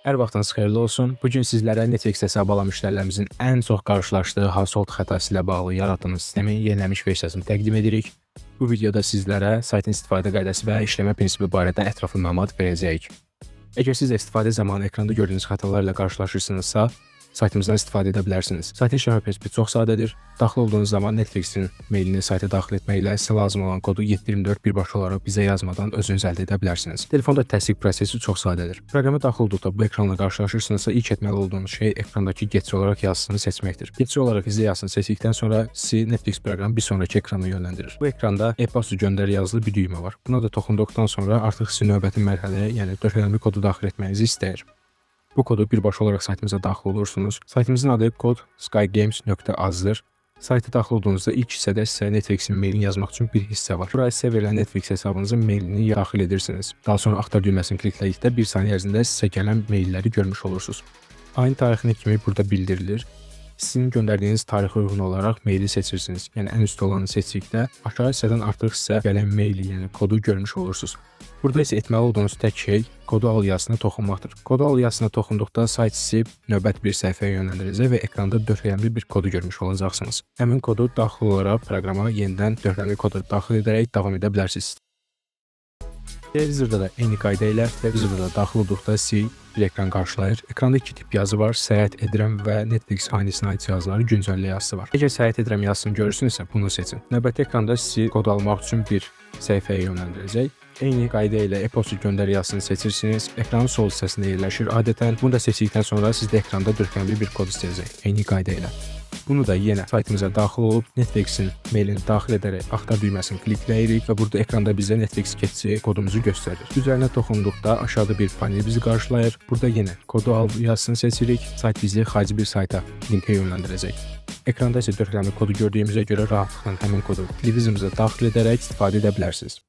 Hər vaxtınız xeyirli olsun. Bu gün sizlərə Netflix hesabı alan müştərilərimizin ən çox qarşılaşdığı household xətası ilə bağlı yaratdığımız sistemin yenilənmiş versiyasını təqdim edirik. Bu videoda sizlərə saytın istifadə qaydası və işləmə prinsipi barədə ətraflı məlumat verəcəyik. Əgər siz də istifadə zamanı ekranda gördüyünüz xətalarla qarşılaşırsınızsa, saytımızdan istifadə edə bilərsiniz. Saytın işləmə prinsipi çox sadədir. Daxil olduğunuz zaman Netflixin mailini sayta daxil etməklə sizə lazım olan kodu 7/24 birbaşa olaraq bizə yazmadan özünüz əldə edə bilərsiniz. Telefonda təsdiq prosesi çox sadədir. Proqrama daxil olduqda bu ekranla qarşılaşırsınızsa, ilk etməli olduğunuz şey ekrandakı "Keçid olaraq" yazısını seçməkdir. "Keçid olaraq izlə" yazısını seçdikdən sonra sizi Netflix proqramı bir sonrakı ekrana yönləndirir. Bu ekranda "E-posta göndər" yazılı bir düymə var. Buna da toxunduqdan sonra artıq sizi növbəti mərhələyə, yəni 4 rəqəmli kodu daxil etməyinizi istəyir. Bu kodu birbaşa olaraq saytımıza daxil olursunuz. Saytımızın adı kodskygames.az-dır. Sayta daxil olduğunuzda ilk hissədə sizə Netflixin mailini yazmaq üçün bir hissə var. Buraya sizə verilən Netflix hesabınızın mailini daxil edirsiniz. Daha sonra axtar düyməsini kliklədikdə bir saniyə ərzində sizə gələn mailləri görmüş olursunuz. Ayın tarixini kimi burada bildirilir. Sizin göndərdiyiniz tarixə uyğun olaraq maili seçirsiniz. Yəni ən üstdə olanı seçdikdə aşağı hissədən artıq sizə gələn maili, yəni kodu görmüş olursunuz. Burada isə etməli olduğunuz tək şey "Kodu al" yazısına toxunmaqdır. "Kodu al" yazısına toxunduqda sayt sizi növbəti bir səhifəyə yönləndirəcək və ekranda 4 rəqəmli bir kodu görmüş olacaqsınız. Həmin kodu daxil olaraq proqrama yenidən 4 rəqəmli kodu daxil edərək davam edə bilərsiniz. Televizorda da eyni qayda ilə, televizorda da daxil olduqda sizi bir ekran qarşılayır. Ekranda iki tip yazı var. "Səyahət edirəm" və "Netflix ailəsinə aid cihazları güncəllə" yazısı var. Əgər "Səyahət edirəm" yazısını görürsünüzsə, bunu seçin. Növbəti ekranda sizi kod almaq üçün bir səhifəyə yönləndirəcək. Eyni qayda ilə "E-posta göndər" yazısını seçirsiniz. Ekranın sol hissəsində yerləşir adətən. Bunu da seçdikdən sonra sizdə ekranda 4 rəqəmli bir kod istəyəcək. Eyni qayda ilə. Bunu da yenə saytımıza daxil olub Netflixin mailini daxil edərək axtar düyməsini klikləyirik və burada ekranda bizə Netflix keçici kodumuzu göstərir. Üzərinə toxunduqda aşağıda bir panel bizi qarşılayır. Burada yenə "Kodu al" yazısını seçirik. Sayt bizi xarici bir sayta, linkə yönləndirəcək. Ekranda isə 4 rəqəmli kodu gördüyümüzə görə rahatlıqla həmin kodu televizorumuza daxil edərək istifadə edə bilərsiniz.